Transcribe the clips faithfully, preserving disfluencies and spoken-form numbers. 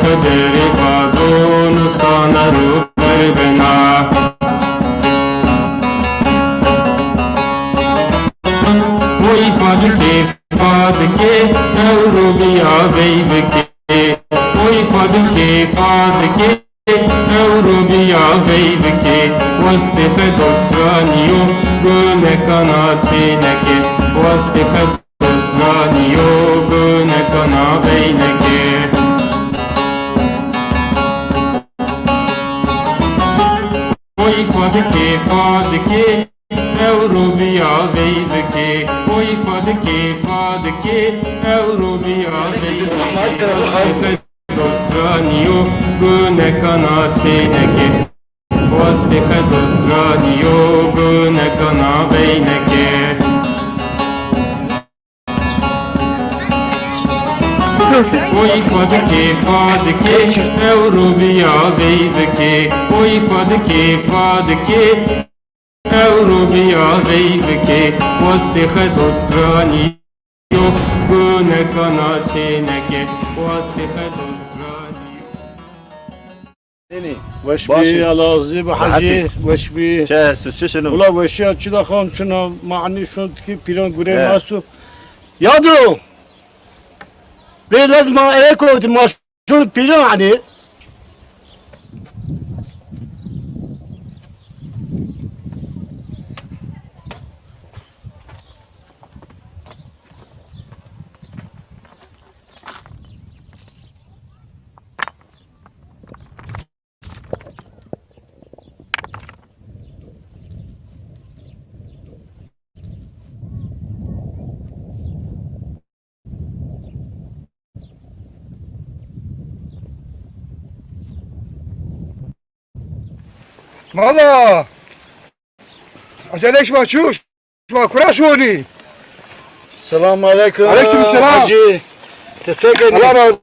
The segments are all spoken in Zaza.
Xedirî vazo nusane ro birbina. Oy Fadikê, Fadikê, ewro bîya veyvikê. Oy Fadikê, Fadikê, ewro bîya veyvikê. Westê xedost ra nîyo, gunekana çênekê. Westê xedost ra nîyo, gunekana veynekê. Oy Fadikê, Fadikê, ewro bîya veyvikê. Oy Fadikê, Fadikê, ewro bîya veyvikê. Westê xedost ra nîyo, gunekana çênekê. Westê xedost ra nîyo, gunekana veynekê. Oy Fadikê, Fadikê, ewro bîya veyvikê. Oy Fadikê, Fadikê, ewro bîya veyvikê. Westê xedost ra nîyo, gunekana çênekê. Westê xedost ra nîyo. Weş bî, Allah razî bo hecî, weş bî. Çi esto, çi şino? Ula weşîya çi de xam çina, ma enî şon tikî pîran gurê ma esto. Yado! Bê lez ma eke û ma şon pîran enî. Mala! Acele şima çû, şima kura şonî? Selam aleyküm. Aleyküm selam. Hacî. Ti se kenî? Allah razî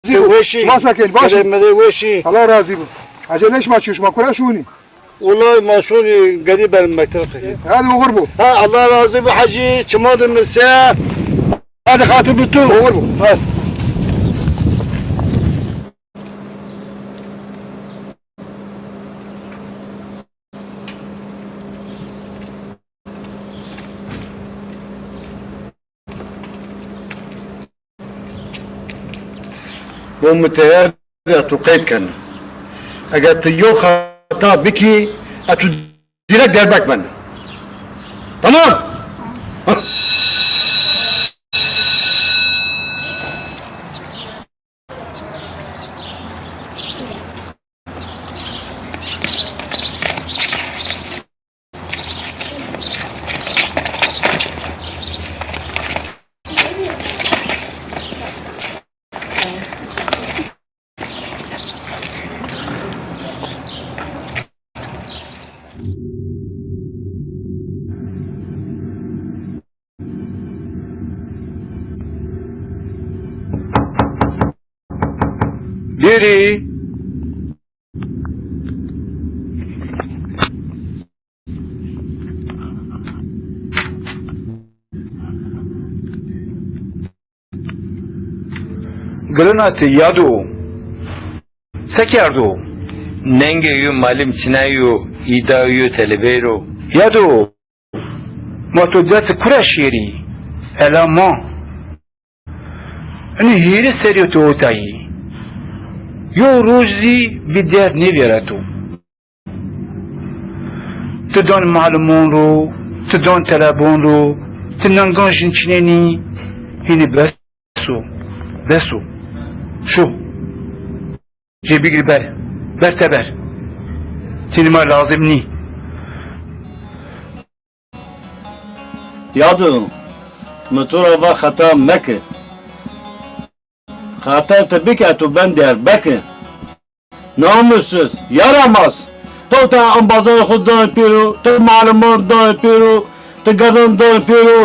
bo. Weşî. Masa ken, baş. Kerem de weşî. Allah razî bo. Acele şima çû, şima kura şonî? Wulay ma şonî gedî berim mekteb. Hadi oxir bo. Ha, Allah razî bo hacî. Çima de mi se. Hadi xatir bi tu. Oxir bo. Hadi. Bo mi teyar de tu qeyd kena. Eger tu yo xeta bikî, ez tu direkt derbek bena. Tamam? Bêrî. Girina ti Yado. Se kerdo? Nengê yo malim çina yo, îda yo telebeyro. Yado. Ma to dest kura şêrî? Ela ma. Inî hîrê serî to otayî. Yo roj zî bî derd nêvêreto. Ti dan malimon ro, ti dan telebon ro, ti nangan jin çinenî, hînî bes o, bes o. Şo. Jê bigir ber. Ber teber. Ti nî ma lazim nî. Yado, mi to ra va xeta meke. Xeta ti bike, tu ben Diyarbekir. Namussuz, yaramaz. To te embazan xo dan pêro, ti maliman dan pêro, ti gedan dan pêro.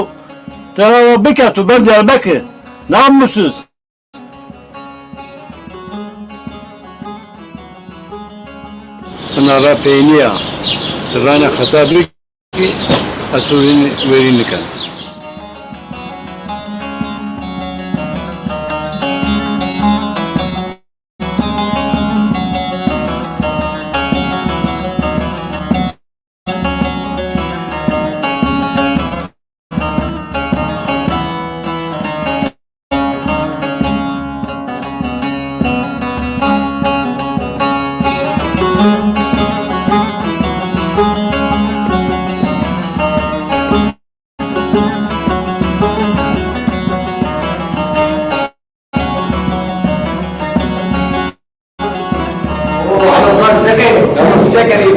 Ti ra va bike, tu ben Diyarbekir. Namussuz. Ina ra peynîya. Ti rayna xeta bikî, ez to verî, verî niken.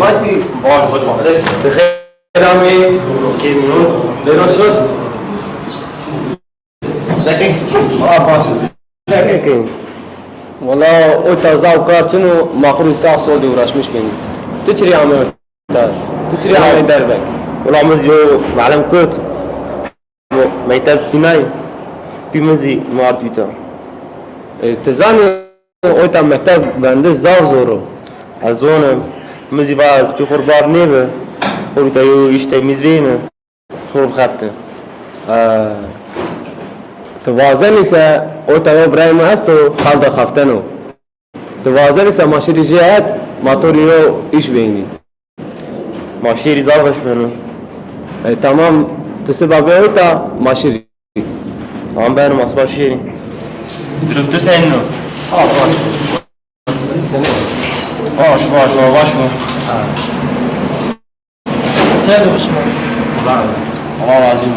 Başî. Baş, baş, baş. Ti xêr amê. Zêro şoş. Sekin. Aa, baş. Sekin. Wala, o ta zaf kar çin o, ma xwu rê sax sol de uğraşmış benî. Ti çirê amê o ta? Ti çirê amê derbek? Wala, mi zî yo melim kut. Mekteb sînay, pî mi zî mi ard uta. E, ti zanî, oyta mekteb bende zaf zor o. Ez zonim, mi zî va ez pî xo rê bar nêbi, xo rê uta yo îş temîz veyni, xo rê bixebitî. E, ti wazenî se, oyta yo birayê mi esto, xew de xefteno. Ti wazenî se ma şirî jê het, ma to rê yo îş veynî. Ma şêrî zaf weş beno. E, tamam, ti siba bê ota, ma şirî. Tamam beno, ma siba şêrî. Durum tu senin o? Baş, baş, baş, baş mı? Sen de hoşuma. Allah razı olsun.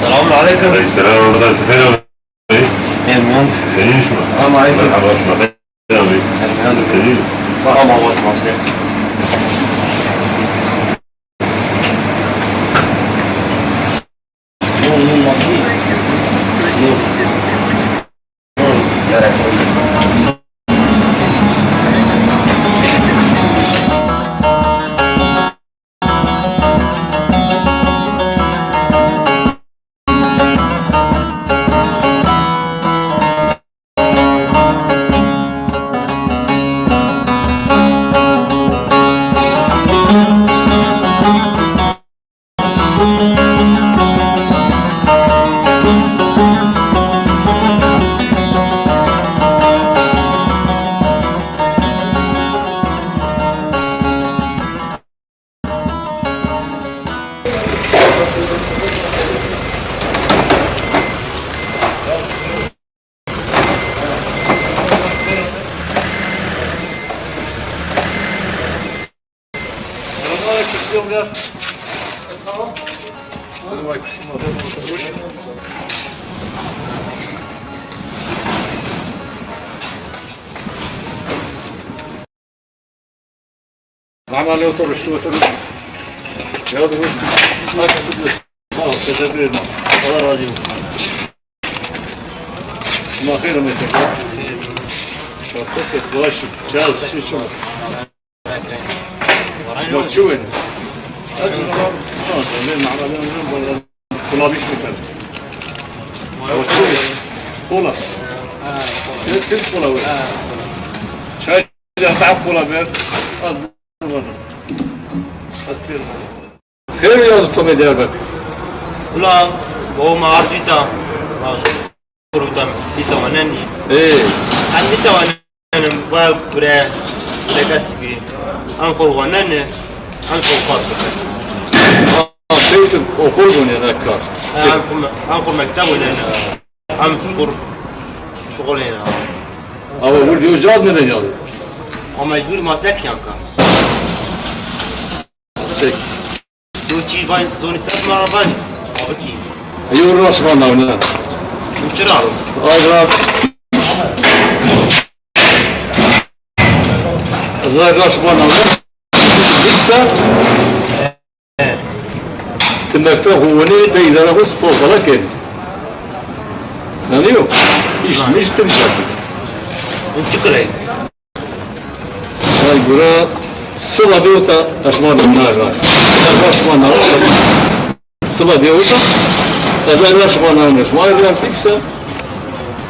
Selamun aleyküm. Aleyküm selam. Xêr amê. Xêr mîyan. Senîn şima? Selam aleyküm. Merhaba şima. Xêr amê. Senîn? Ama hoş masê. Tamam, otur, üstü otur. Ya da bu. Sağ ol, teşekkür ederim. Allah razı olsun. Ma xêr amê. Şaset et, baş. Çay, çiço. Ma çi wene? Kula bir şey. Ma çi wene? Kola. Kız, kız kola wene. Çay. Ya da kola ver. Az. Xêr ya, to me der bak. Ula, bo ma ardita. Kurutan, lise waneni. Ee. An lise wanenim, va gure, lekas gibi. An kol waneni, an kol kar. An peytun okul waneni kar. An kol, an kol mektep waneni. Am kur şuxulêna. Ama vur diyor, cevap ne ben yazdım? Ama mecbur masek yanka. Masek. Do çi van, zoni sat ma van. Abi ki. Yo, raşt van da ne? Uçura. Ay, raşt. Zay raşt van da ne? Bitse. He. Ti mekteb xo winî, ti îdara xo fewqala kenî. Yanî yok. Îş miş tim çekî. Çi qirey? Ay gura, siba bê wita ez şima nîna ra. Ez şima nîna ra. Siba bê wita ez şima nîna ra. Şima ra fîkse.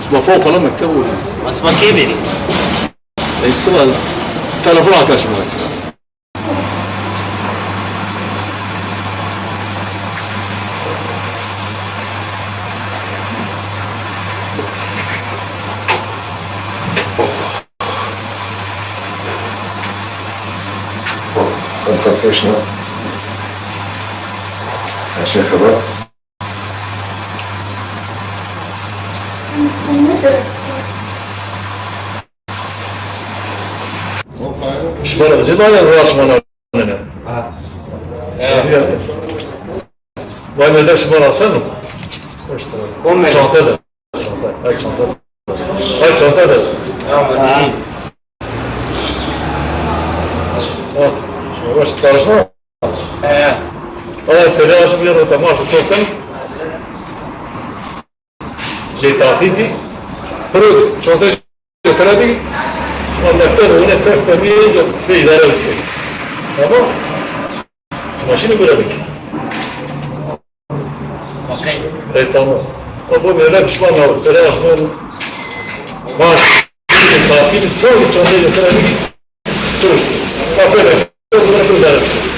Şima fewqala mekteb winî. Siba kê bêrî? E, siba telefon aka şima. Konsantre şina. Her şey xebat. Şima ra vizêr, vay, vay, şima ra nene. Ha. Vay, merdek şima ra seno? Çanta de. Çanta. Ay, çanta. Ay, çanta de. Ha. Ha. Şima baş sarışma. He. Ay, seni aşık bir yerde tamam, şu soktum. Şey, tatil ki. Pırıl, çanta. Tira bî, şima mekteb û ne ters temîz û pê îdare bikî. Tamam? Şima şînî gure bikî. Okey. E, tamam. O bu böyle pişman oldu. Sere açma oldu. Bak, tatil, çoğu çantayı tira bî. Çoğu. Bak, böyle. Çoğu gure bikî.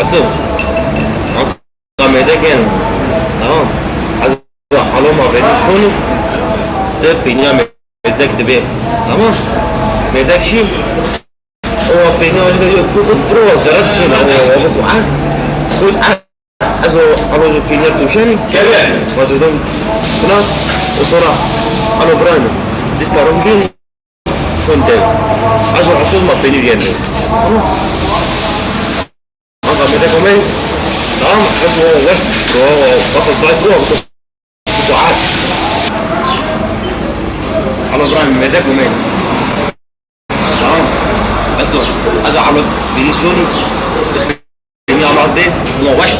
Esil, anka mêrdek yen, tamam. Ez alo ma verî şonî, ti pîniya mêrdek dibê, tamam. Mêrdek şî, o pîniya acı da yok, bu, bu, bu, zarar şey la, o, o, bu, ah, bu, ah. Ez o alo jî pênîya tewşenî. Keve. Vajirdim. Buna, sonra alo birayno. Diz parom gênî. Şon dev. Ez o Husuz ma pênî gênî. Tamam. Anka mêrdek omey. Tamam. Ez o weş. O, o, bak, o, bak, o, o, dua. Alo birayno, mêrdek omey. Tamam. Bes o. Ez alo bîrî şonî. Bîrî ama de. Ama baş.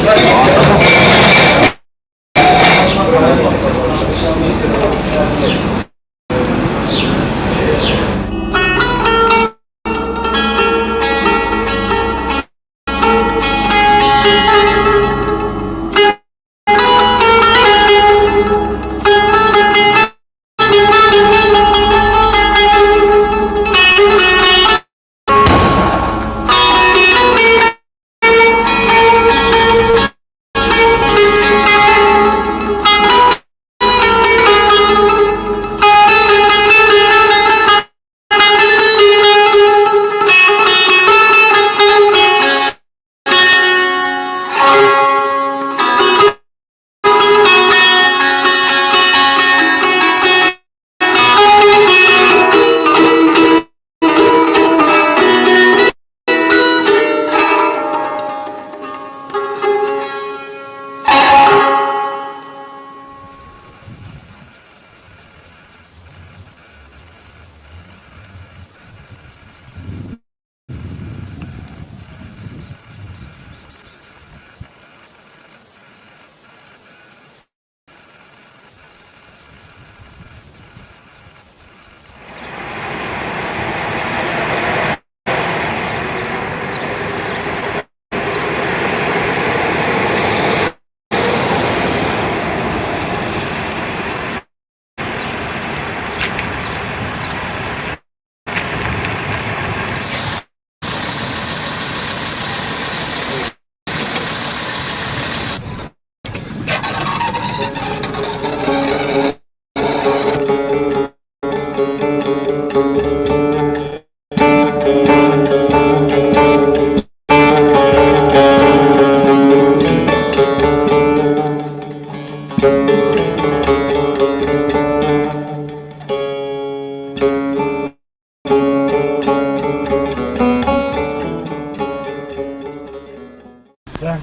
Sen?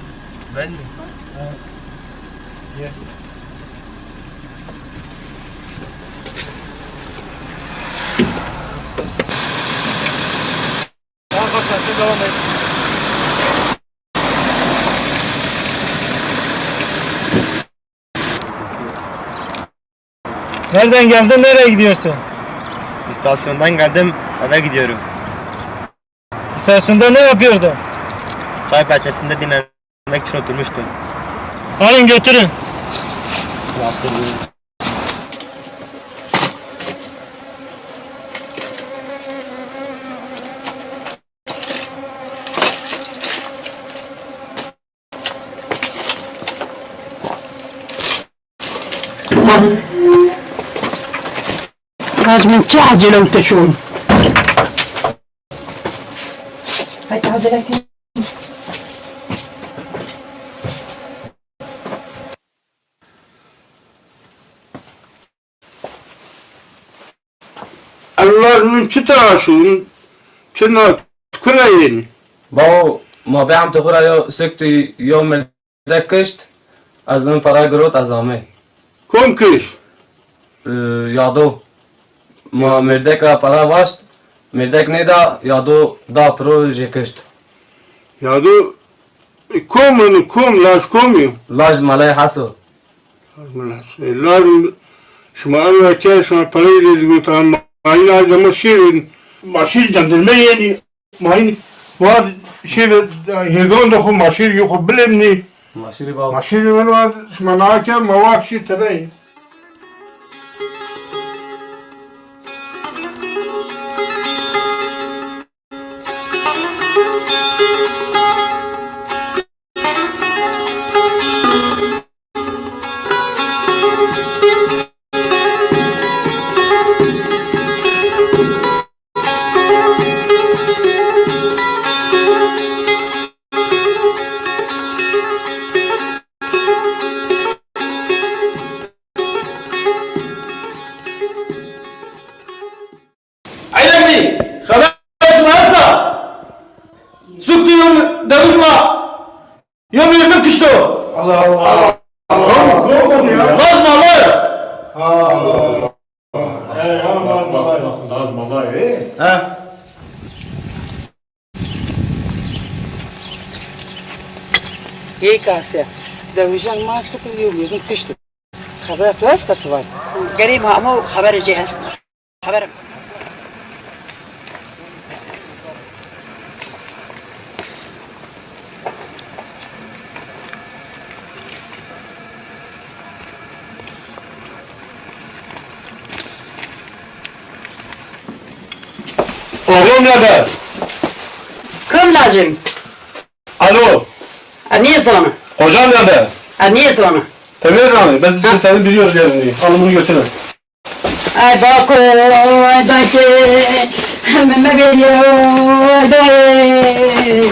Ben mi? Ha. Gel. Tamam, bak, sen devam et. Nereden geldin, nereye gidiyorsun? İstasyondan geldim, eve gidiyorum. İstasyonda ne yapıyordun? Çay bahçesinde dinlenmek için oturmuştum. Alın götürün. Yaptırdım. Laj min çi acele û te şon. Hay acele ke. Ewlad min çi tira şûn, çi na, kura yenî? Bawo, ma bê hem ti xwu ra yo sik tu yo mirdek kişt, ez in para girot ez amey. Kom kişt? Ee, Yado. Ma mirdek ra para vaşt, mirdek nêda, Yado da piro jê kişt. Yado, e, kom in, kom, laj kom yo? Laj Malay Heso. Laj Malay Heso. E, laj, şima ewra ke şima parayî lê zîgotan, ma hîna zema şêrin. Ma şîr cendirme yenî. Ma hîn war şêr hêgan de xo ma şêr yo xo bilemnî. Ma şîrî bab. Ma şêrî wen war şima na ke ma war şîr tebe. Eynekbî, xeber şima esta? Suk di yo dewij ma yo mîrdim kişto. Allah Allah. Lazma lay. Allah Allah. Lazma lay, e? Ha. Ey Kasya, dewijan ma suk di yo mîrdim kişto. Xebera to esta ti vat? Gerê ma amo xeberê ci est. Xeber. Oğlum nerede? Kim lazım? Alo. E, niye zana? Hocam nerede? E, niye zana? Te ne zanı? Ben, biz seni biliyoruz yerini. Alın bunu götürün. Ay bako, ay dayke, me veriyor, ay dayı.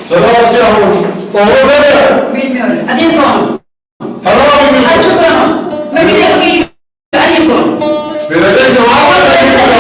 Selam aleyküm. Oğlum nerede? Bilmiyorum. Hadi son. Sana mı bilmiyorum? Açık sana. Memleket mi? Hadi son. Vereceksin. Vallahi vereceksin.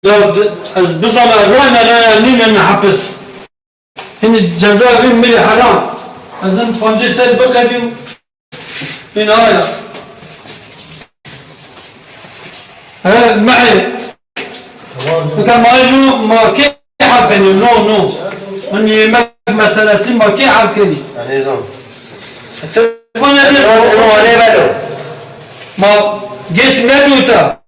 Ya d-, ez bizana rayna rayna nînena hepis. Hinî ceza vî mi rê heram. Ez hin pancês ser biqedîyo. Hîn aya. He, mehê. Nika ma no, ma kê hal kenî, no, no. Hin yemek meselesi ma kê hal kenî. Telefon edin. No, no, ne belo. Ma geç meduta.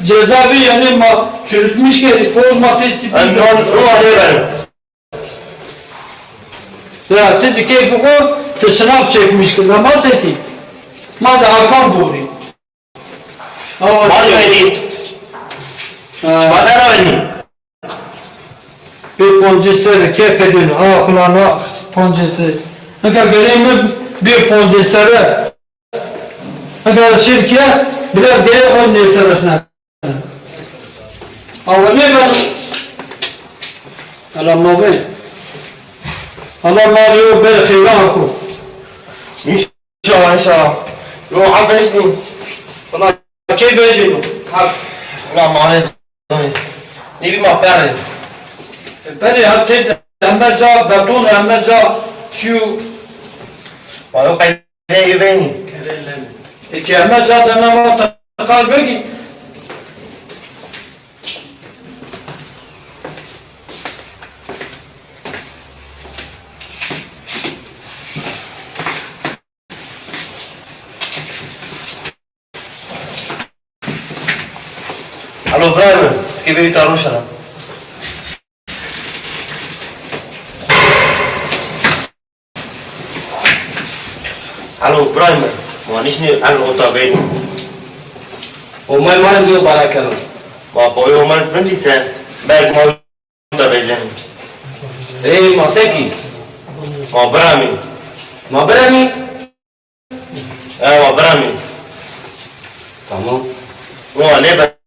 Ceza vî yanî ma çürütmüş kerdî, poz ma tesî. Ruh alê ben. Ya ti zî keyfê xo, ti şınav çekmiş ki, ma sekî. Ma da Hakan borî. Awa. Ma da Elî. Ha. Ma da Elî. Bir poncî ser keyfê dün. Ah ulan ah, poncî ser. Nika gerê mi bir poncî sere. Eger şirke biraz gerek o nêsere şina. Awa nêbeno. Ela ma vê. Ela ma yo ber xeyran ko. Înşallah, înşallah. Yo, a vejnî. Wala key vejîno. Ha. Wala ma ne zanî. Nêbî ma perê. Perê ha tê heme ca beton, heme ca çiyo. Ma yo qey Neyê benî. Eke heme ca de na ma teqal vegî. Alo, Ibrahim, ti kê bêrî ta roşa da. Alo, Ibrahim, ma nişnî el ota veyno. Omay ma zî yo bara keno. Ma boyê Omay vindî se, belk ma ota vejeno. Ey, ma sekî? Ma biramî. Ma biramî? E, ma biramî. Tamam. Wa nêbe.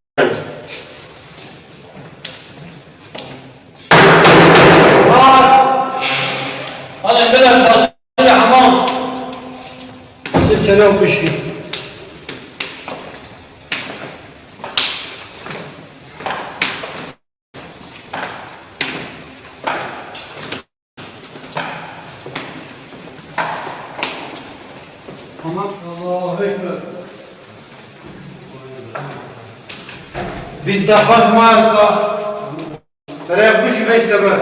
Hadi millet, başlayın, tamam. Siz selam kuşu. Tamam. Allahu Ekber. Biz de hazma esta. Tere kuş beş de ber.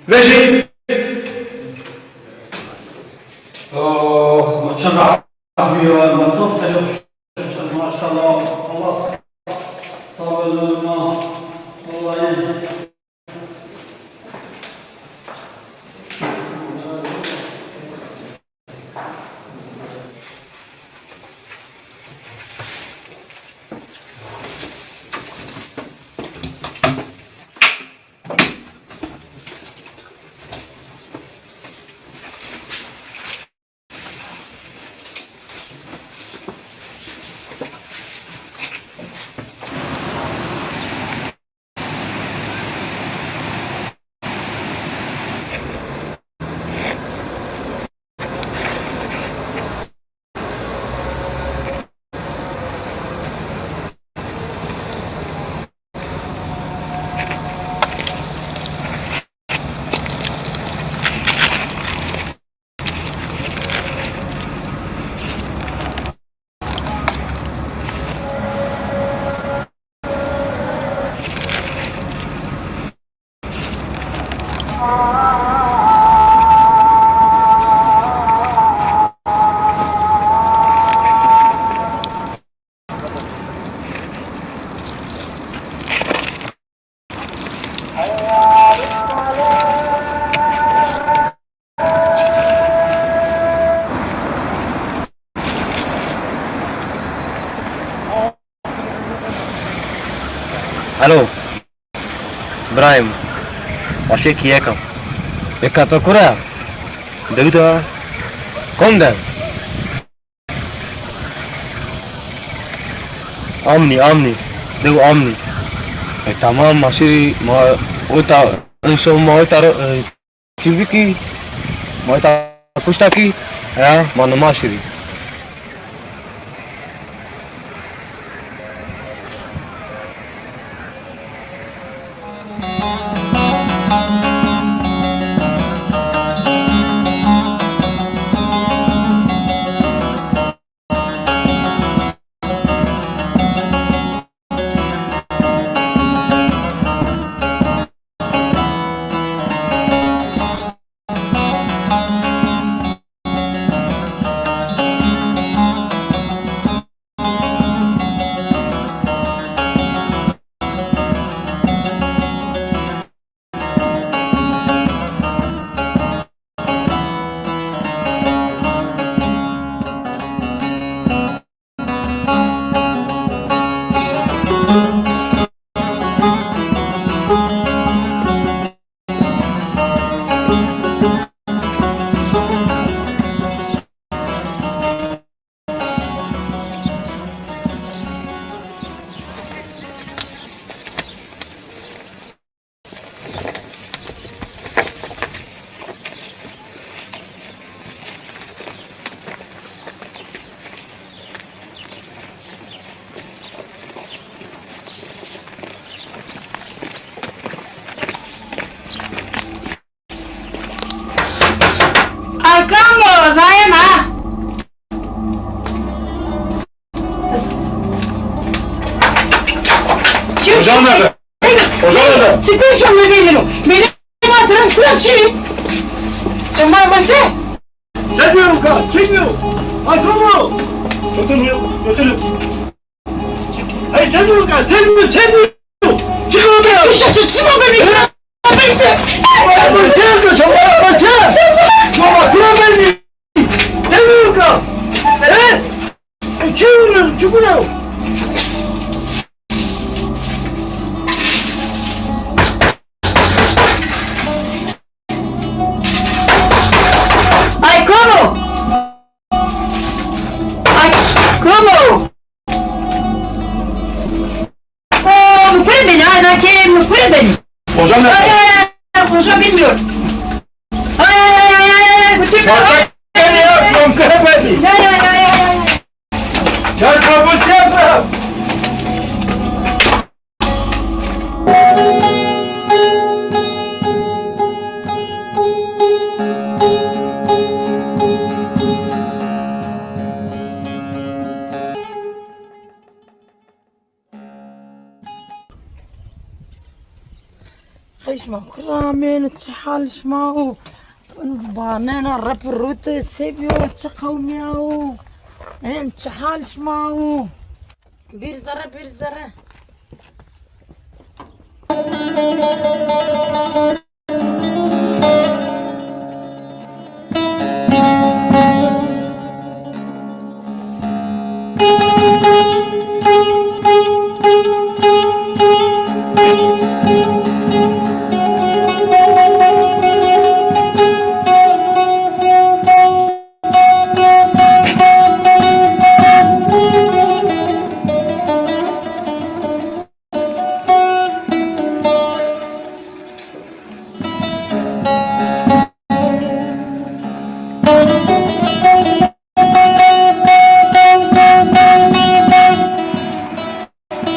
Vejî. Oh, ma çend rahat bîyo, ma tam selo. Maşallah. Allah sağ olun. Vallahi. Alo. Birayê mi. Aşê kî yeka. Yeka to kura? Dewi de. Kom de? Amnî, amnî. Dew amnî. E, tamam, ma şirî, ma ota, inşo ma ota ro-, e, çi bikî, ma ota kuşta kî, ya, ma nima şirî. Ay, kam o? Zayem ha. Hocam nerede? Hocam nerede? Çıkmış onunla benim. Benim hazırım, sıra şey. Sen var mı sen? Sen diyorum ka, sen diyorum. Ay, kam o? Götürün, götürün. Hey, sen diyorum ka, sen diyorum, sen diyorum. Çıkın odaya. Çıkma beni. Baba, sen diyorsun, baba, sen. Baba, bırak beni. Sen diyorum ka. He? Çıkın, çıkın. Ay, como? Ay, como? Oo, mi kure beni, ha, na ke mi kure beni. Hocam nerede? Ay, ay, ay, ay, hoca bilmiyor. Ay, ay, ay, ay, ay, ay, bütün... Hocam nerede ya? Hocam nerede? Ya, ya, ya, ya, ya. Ya, kapı yapma. Xeşma kura amêno, çi hal şima o? Banena rep rute se biyo, çi qewmiya o? Em çi hal şima o? Bir zerre, bir zerre.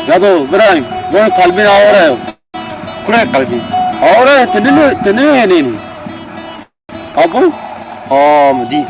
Yado, birayim, ben kalbin awara yo. Kure kalbin? Awara, tenine, tenine yeneni. Abo? Aa, mi dî.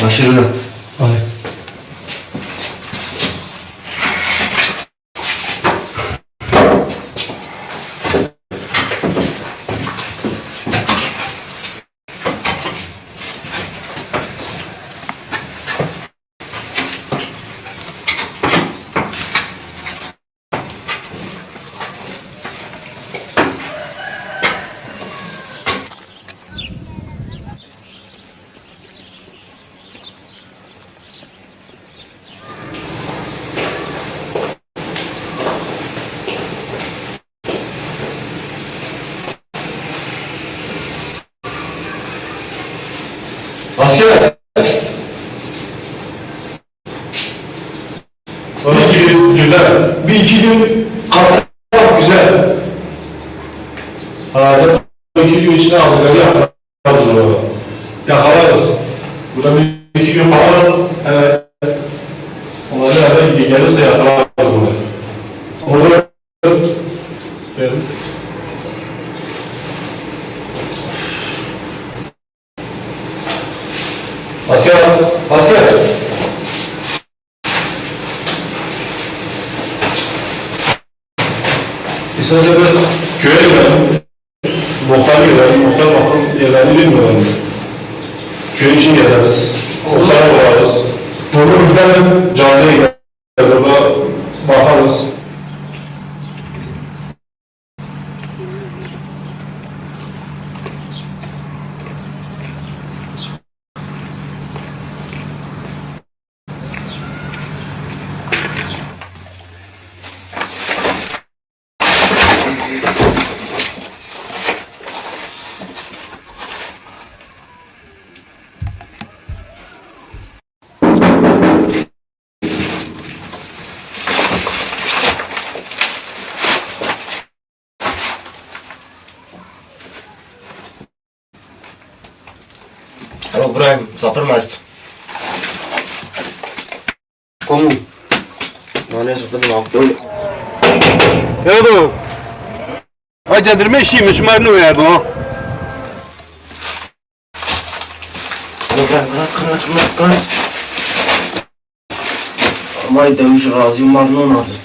Başarılı. Ay. Asker. Bir iki gün güzel. Bir iki gün kalsak güzel. Ha, iki gün içine aldık. Yaparız bunu. Yakalarız. Burada bir iki gün falan, evet. Onları nereden gelirse yakalarız bunu. Onları Asker, asker. İsterse biraz köye gidelim. Muhtar gidelim. Muhtar bakın yerlerini bilmiyorum. Köyün için gezeriz. Muhtara uğrarız. Olur. Bir tane canlı gidelim. Burada bakarız. Alo, buraya misafir mi esto? Komu? Nane sofra ma. Edo. Ay, dedirme şî, mi şima nêwerdo. Qira, qira, qira, qira, qira. Allah dewij razî, ma nonade.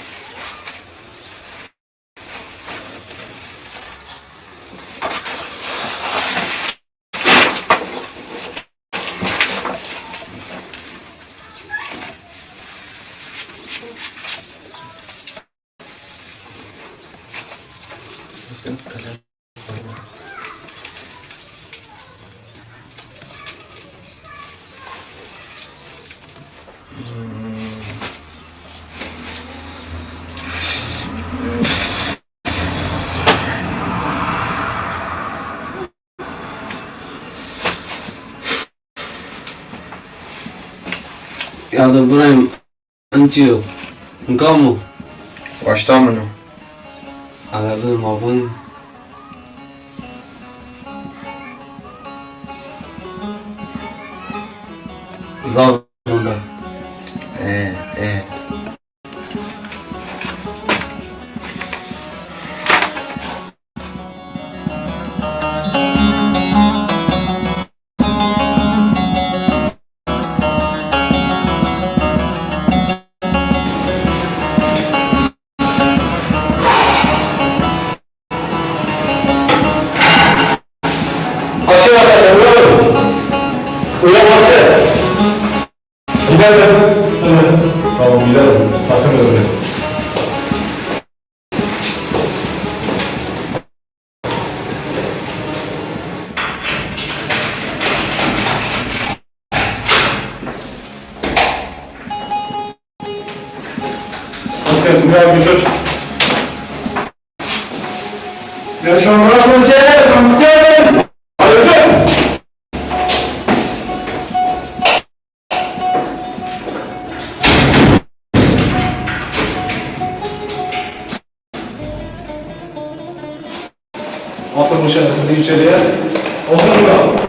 Ya da Ibrahim, in çi yo? In kam o? Waşta min o. Ala bi ma vun. Zaf ronda. E, e. Açın arkadaşlar, uyanın. Uyanması. Gidelim. Tamam, gidelim. Takım öyle. Asker, bir daha götür. Yaşamlar güzel, komutanım. Hayırdır? Atın bu şerefsizi içeriye. Oturun.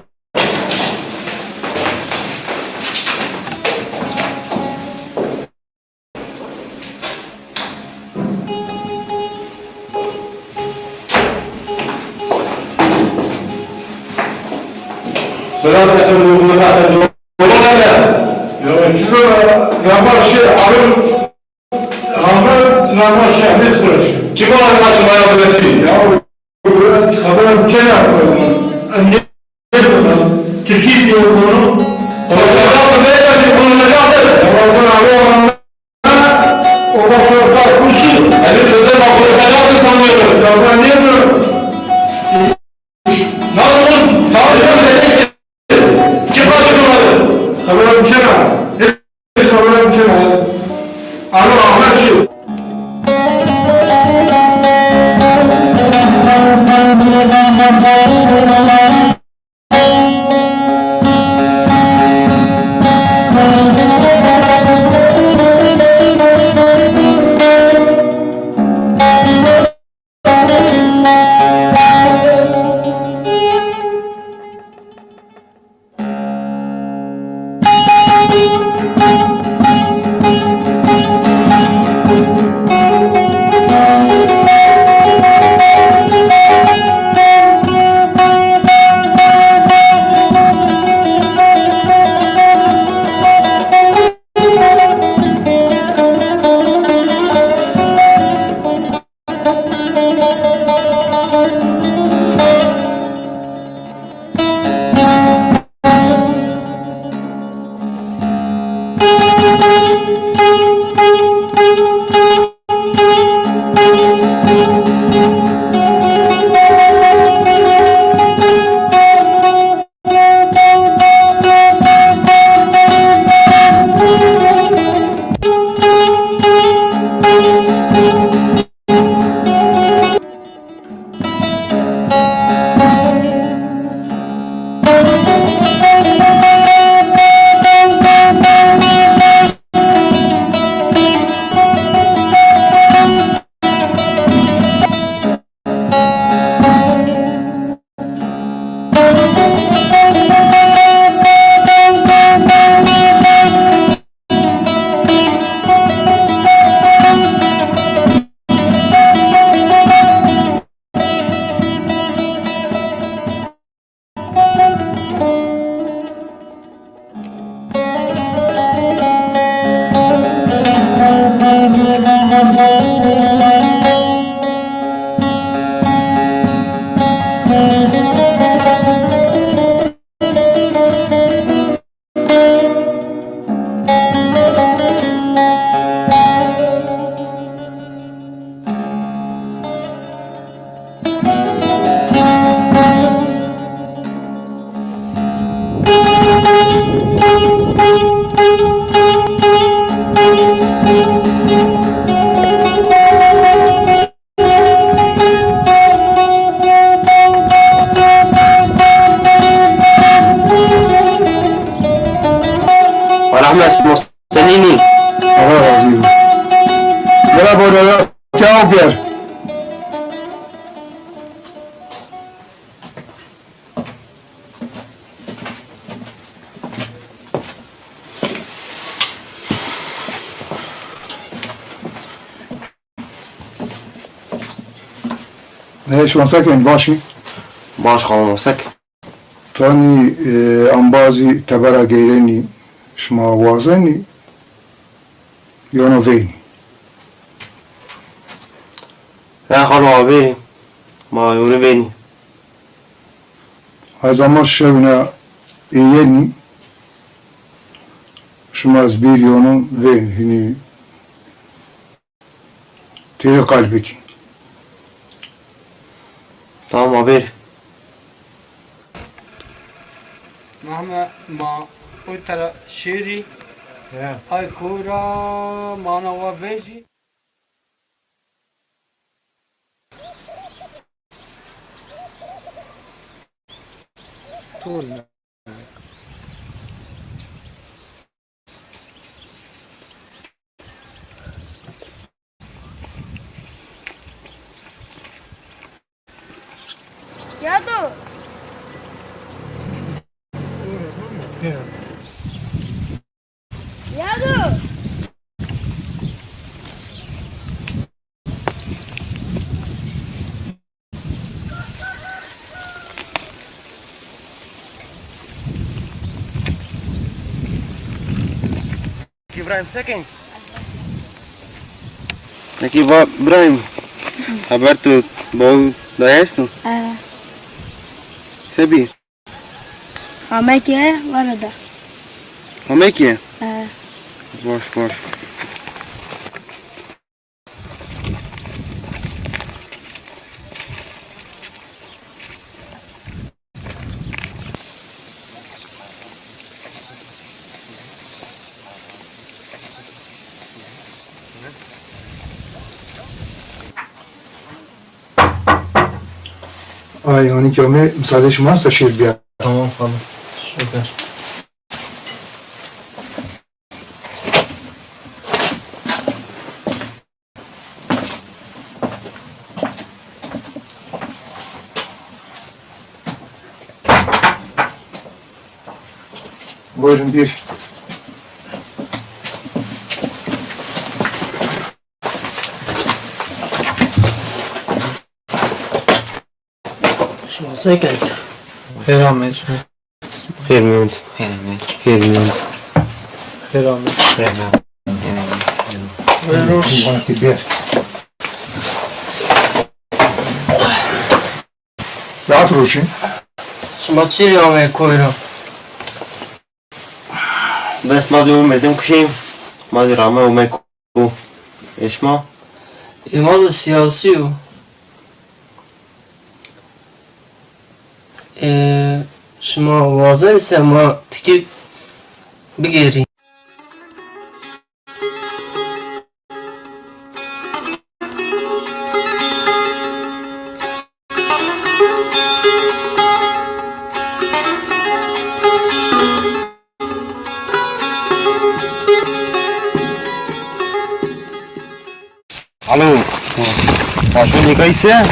Selam efendim, buyurun efendim. Kolay gelsin. Ya, çizo, ya, başı, arın, ama, ama, şey, ne kuruşu? Kim var, kaçın, bayağı üretim? Ya, bu, bu, haberim, şey yapıyorum. Ne, ne, Türkiye diyor bunu. Konuşacaksın, beyefendi, konuşacaksın. Ya, ben sana arıyorum. O da konuşuyor. Elin sözüne bak, konuşacaksın sanıyorum. Ya, ben niye diyorum? Nasıl? Tamam, tamam, tamam. Kim başlamadı? Sabırım çena. Sabırım çena. Alo, anlaşıldı. Rahmet Muhsenînî. Allah razı olsun. Merhaba, ya, ya, gel. E, şima se kenî, baş î? Baş, xalo, ma se ke. Tanî, e, embazî tebera geyrenî, şima wazenî yona vênî? E, xalo, ma vênî. Ma yonî vênî. Ay zaman şewna ê yenî, şima ez bîr yonon vênî, hinî têrê qal bikî. Tamam, ma bêrî. Mehme, ma oy tera şêrî. Ya. Ay kora mana wa vejî. Tol. Yado. Yado. Brahim, sekin. Peki, va Brahim, haber tu bol da esto? E. Sebi? Ame ki, var da. Ame ki? E. Boş, boş. Ay, anikê ame, müsaade şima esta şêr biyar. Tamam, tamam. Süper. Buyurun, bir. Şima se kenî? Xêr amed. Xêr mîyond. Xêr amed. Xêr mîyond. Xêr amed. Xêr amed. Xêr amed. Buyurun. Rahat roşin. Şima çi rê ameyê koy ra? Bes ma de omedim kişî, ma de rame omey ku. Ê şima? Ê ma de siyasî yo. Ê, şima wazenî se ma tikî bigêrî. Alo. Maşon nîkayî se?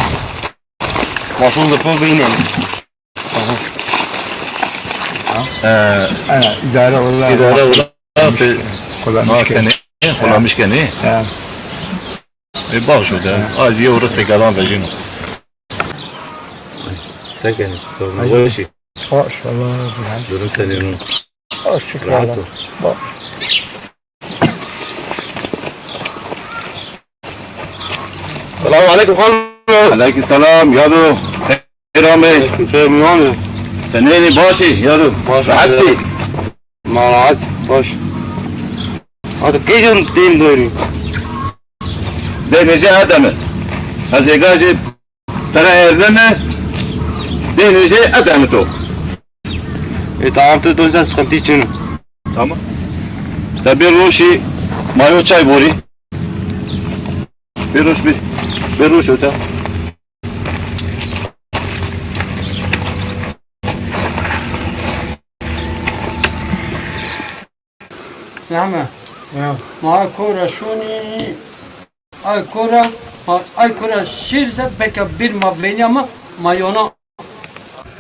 Maşon de po veynen. Ee, idare ola. İdare ola. Kulamış kenê. Kulamış kenê. Ha. E, baş o de. Ha. Az ye orası galan vecino. Sen kendin. Sorma. Ay. Boş. Hoş, Allah razı olsun. Durum senin. Hoş, şükür. Rahat ol. Bak. Selamun aleyküm xanım. Aleyküm selam, yado. Xêr amey. Xêr mîyan. Senênî, baş î, yado? Baş. Rehet î? Ma rehet, baş. Hadi qeycon dêm doyru. Dênê jê Edeme. Ez êga jê Tera erdeme, dênê jê Edeme to. E, tamam, tu dönsen, sıkıntı için. Tamam. Te bir roşî mayo çay borî. Bir roş bir. Bir roş öte. Name. Ya. Ma kora şonî. Ay kora, ma, ay kora şêr se beka bir ma venya ma, ma yona.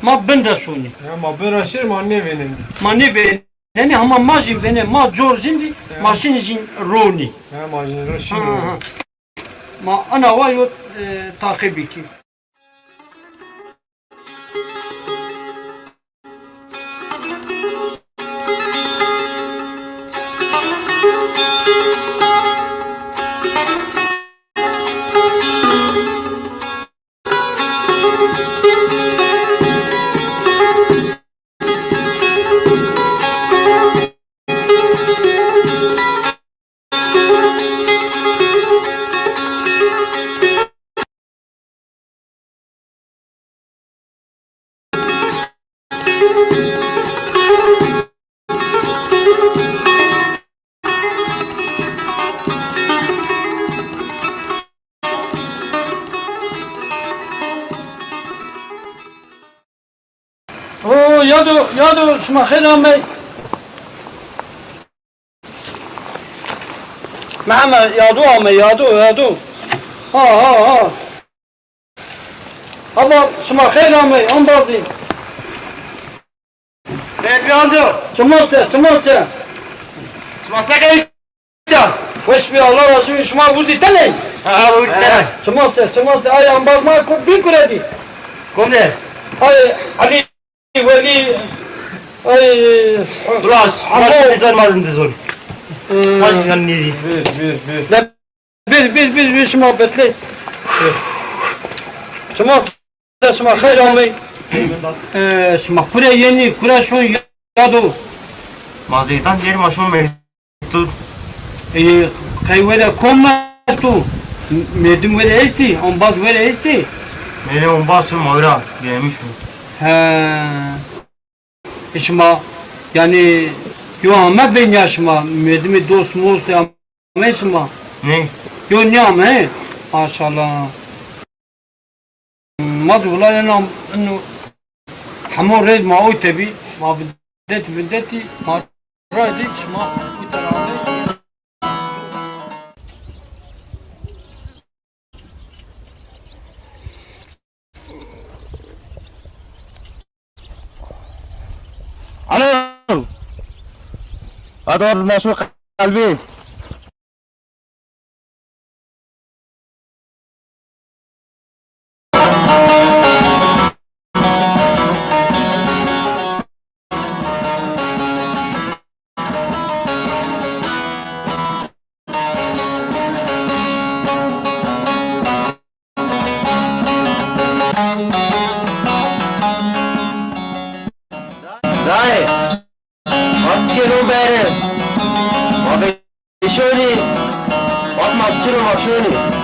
Ma bin ra şonî. Ya, ma bin ra şêr ma nêvênenî. Ma nêvênenî, hama ma jî vênenî, ma cor jindî, ya, ma şinî jî ronî. Ya, ma jî ro şî. Ha, ro. Ha. Ma ana wa yo, e, taqîbî kî. O, yado, yado, şima xêr amey. Mehme, yado ame, yado, yado. Ha, ha, ha. Ama şima xeyr amey, embazî. Xeyr biyando. Çimo se, çimo se. Şima se key? Weş bi, Allah razı olsun. Şima vurdî teney? Ha, ha, vurdî teney. Çimo se, çimo se. Ay embaz ma ko-, bin kuredî. Kom de? Ay Ali. Welî, ay, Ulan, Hamo. Ulan, bizar mazin dizon. Ee, Hadi lan neydi? Bir, bir, bir. La bir, bir, bir, bir şima betley. Şima, şima xeyr amey. Ee, şima kure yenî, kure şon yado. Ma zeytan diyeri ma şon mevdud. Ee, qey were kom esto? Merdim were estî, ombaz were estî. Mele ombaz şon mawra gelmiş mi? He. E şima, yanî, yo ame venya şima, merdimê dost most ame şima? Ne? Yo nêame, he? Maşallah. Ma zî wila ena, eno, hemo rêz ma oy tebî, ma videtî, videtî, ma ra dî şima oy tera ame. Alo. Ador meşhur kalbi. Dayê, hat kêno bere. Ma be şonî. Hat ma çiro ma şonî.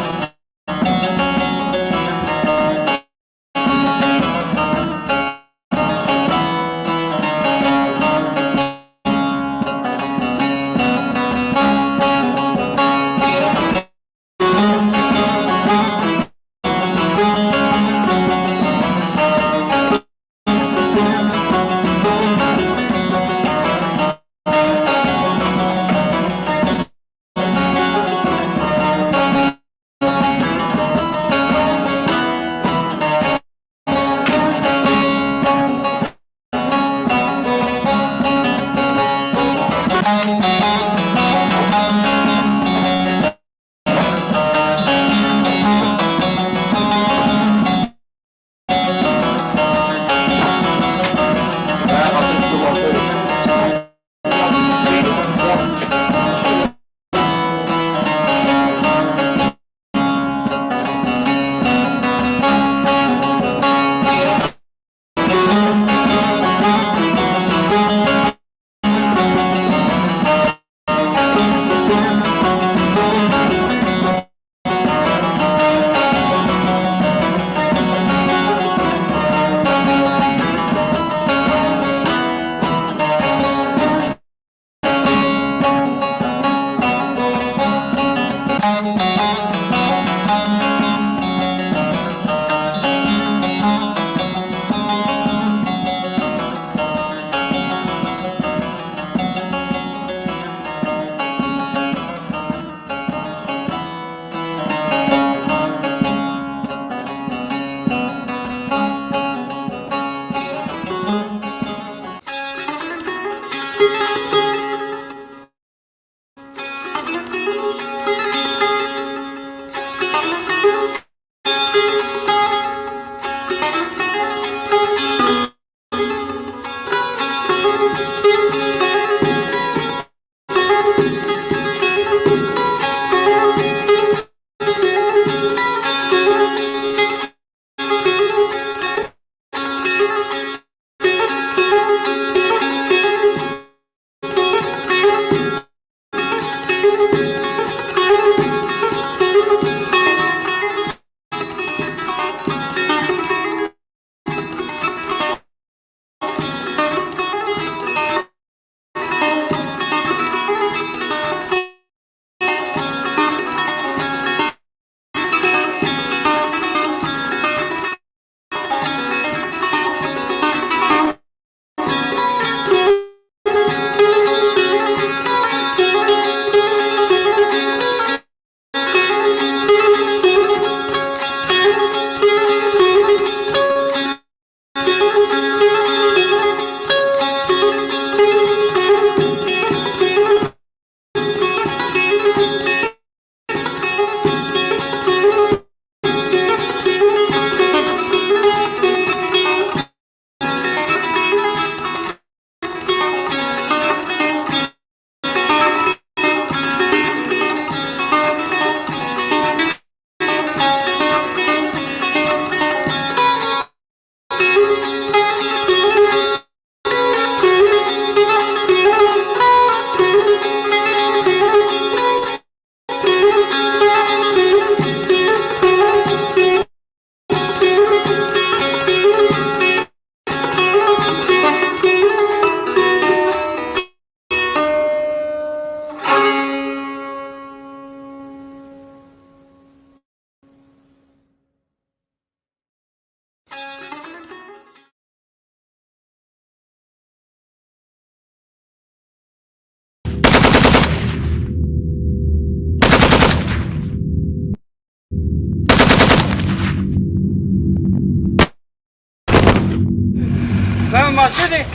Ben ma seni,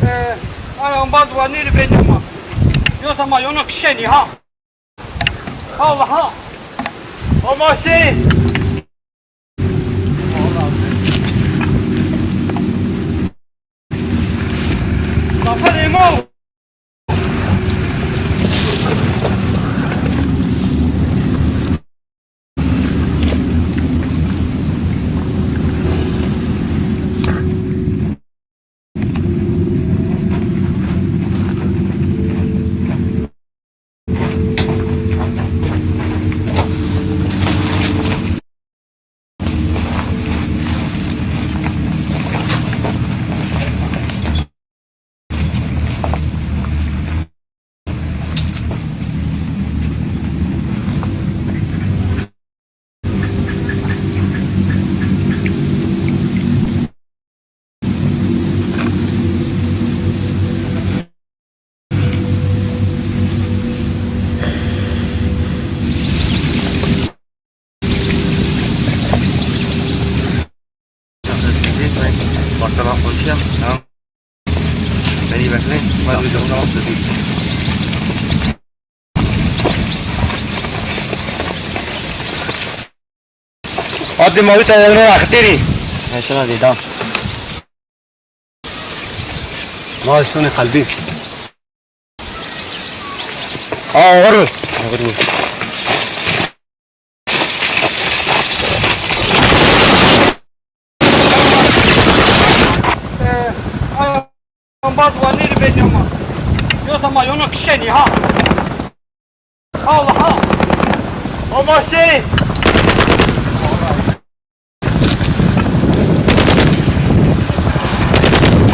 e, ana, on baz wa niri benim ma. Yoksa ma yonu kişeni ha. Allah ha. Ama şey. Zafer Emo. Başta ben konuşayım. Tamam. Beni bekleyin. Ben bir durumda nasıl bir... Hadi Mavita yanına akıtırı. Yaşına devam. Ma üstüne kalbi. Ağır. Ağır mı? Ambaz wa nêri bênî ama. Yoksa ma yono kişenî ha. Allah ha. Ama şey.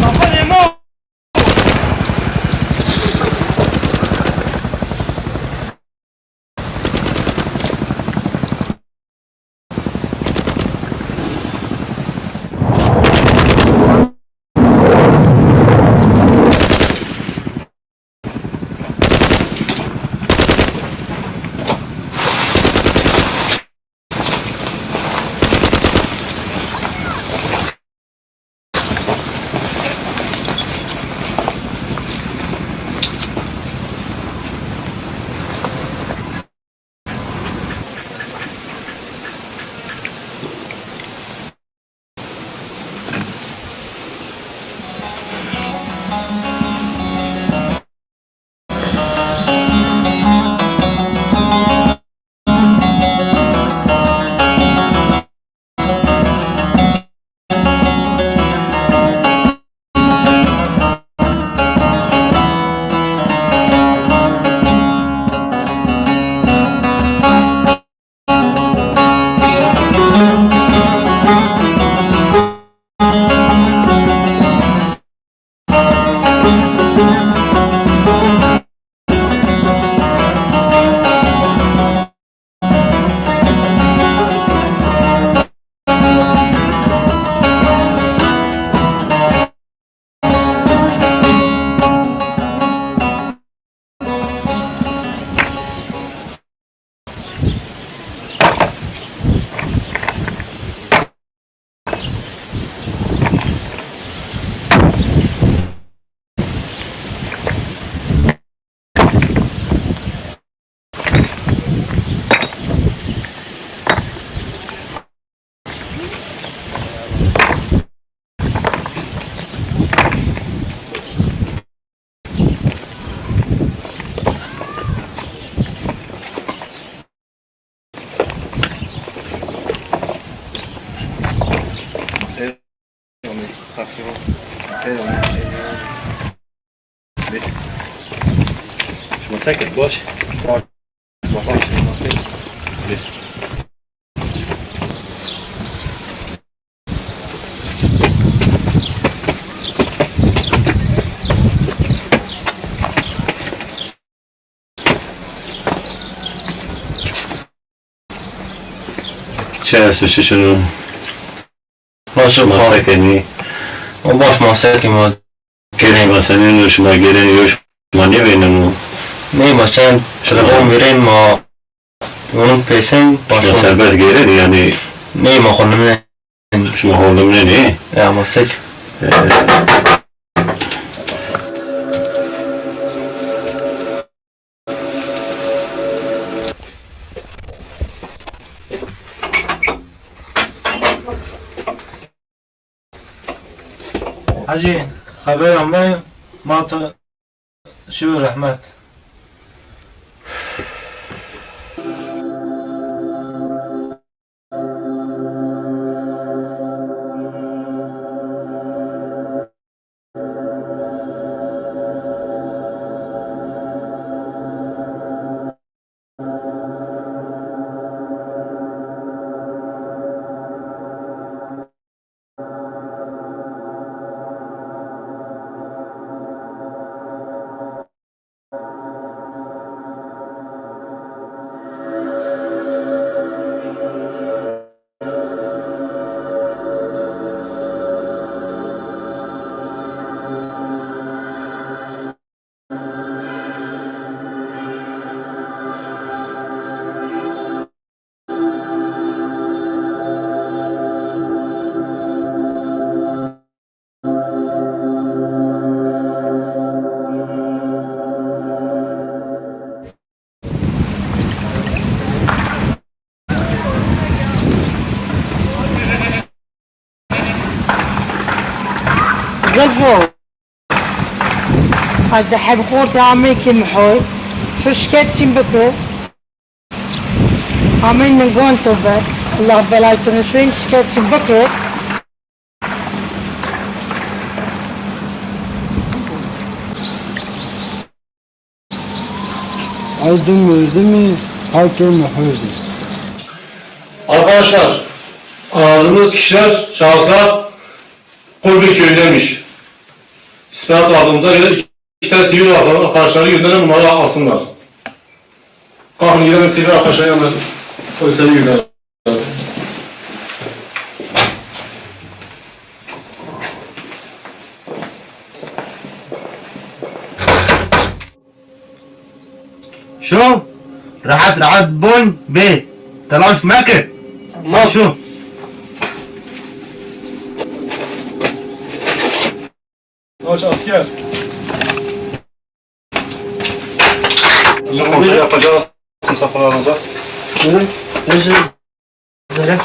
Kafa yemo. Şima se kerd, baş? Baş, baş, baş. Çi esto, çi çin o? Baş o, ma se kenî? O baş, ma se kenî, ma. Gêrenî ma senên o, şima gêrenî yo, şima nêvêneno? Ney, ma çend telefon vêrên, ma onun peysen baş o. Şima serbest gêrenî yanî? Ney, ma xo nimê. Şima hol nimrênê. Ya, ama sek. Hecî, xeber ame, ma to şiyo rehmet. Zilfo. Hadi heb xortê amê ki mihoy. Şu şiket çin bikir. Amê ningon to ver. Allah belay to nişwên şiket çin bikir. Ez dû merdimî, halkê mi hurdî. Arkadaşlar, aradığımız kişiler, şahıslar Kurbin köyündeymiş. İspenat aldığımıza göre iki, iki tane sivil arkadaşları yönünden numara alsınlar. Kalkın gidelim sivil arkadaşların yanına. Polisleri yönlendirelim. Şo, rehet rehet bon bê. Telaş meke. Ma şo. Aç asker. Kontrol yapacağız misafirlerinize. Buyurun. Özür dilerim.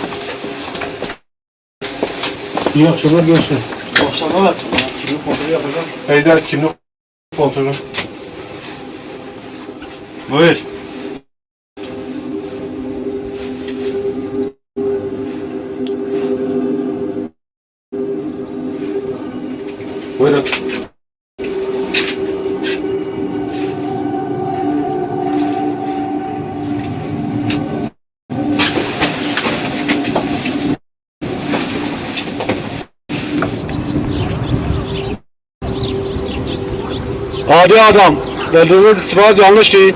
İyi akşamlar gençler. İyi akşamlar. Kimlik kontrolü yapacağım. Beyler, kimlik kontrolü. Buyur. Buyurun. Adi adam, verdiğiniz istihbarat yanlış değil.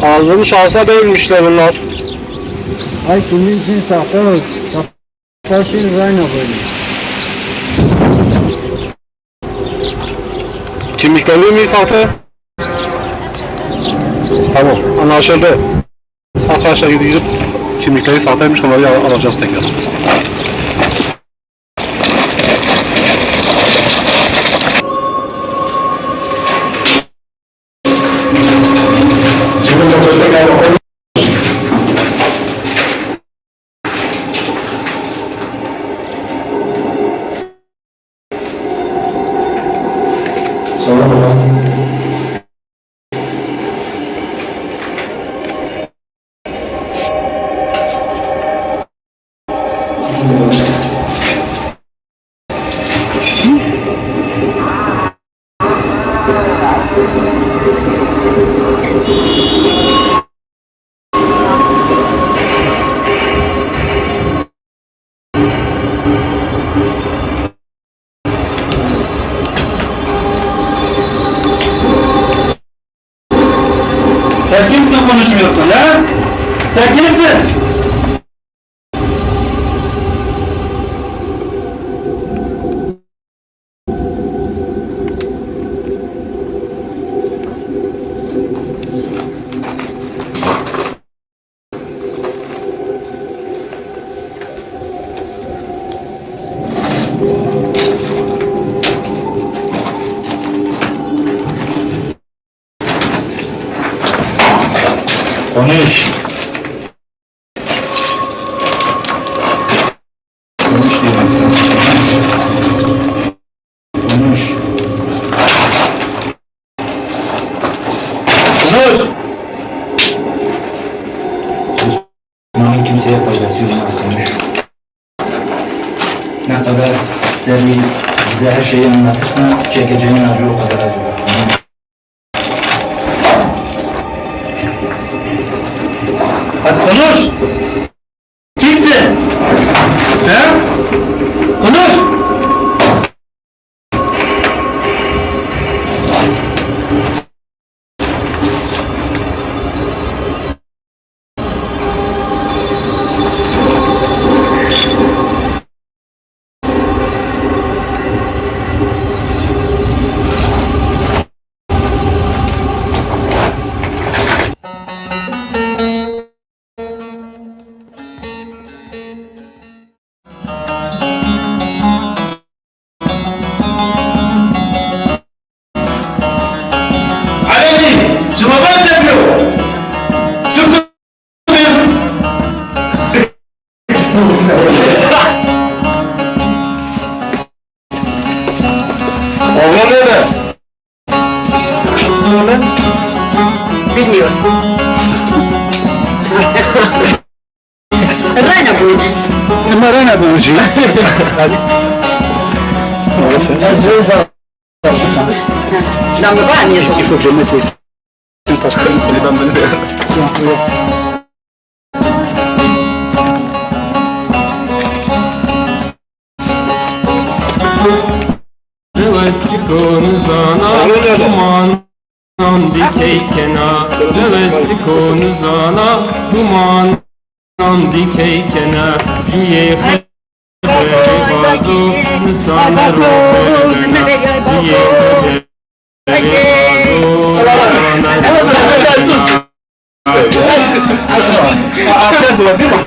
Aldığımız şahıslar değilmişler bunlar. Ay, kimliğin için sahte mi? Sahte şey rayna koydum. Kimlikleri mi sahte? Tamam, anlaşıldı. Arkadaşlar gidip, gidip kimlikleri sahteymiş, onları al-, alacağız tekrar. Sen kimsin, konuşmuyorsun ha? Sen kimsin? Konuş. Konuş diyorum sana. Konuş. Konuş. Susmanın kimseye faydası olmaz, konuş. Ne kadar seri bize her şeyi anlatırsan, çekeceğin acı o kadar acı. Hadi konuş. Kimsin? He? Konuş. Alevî, tu baba se piro. Tu Oğlan nerede? Bilmiyorum. Rana Burcu. Ma Rana Burcu. Não me vá, minha gente. Il faut que je mette les... Zewestiko nizana, dumanan dikey kena. Zewestiko nizana, dumanan dikey kena. Cuyê xeberi vazo, nisane ro bena. Cuyê xeberi vazo, nisane ro bena.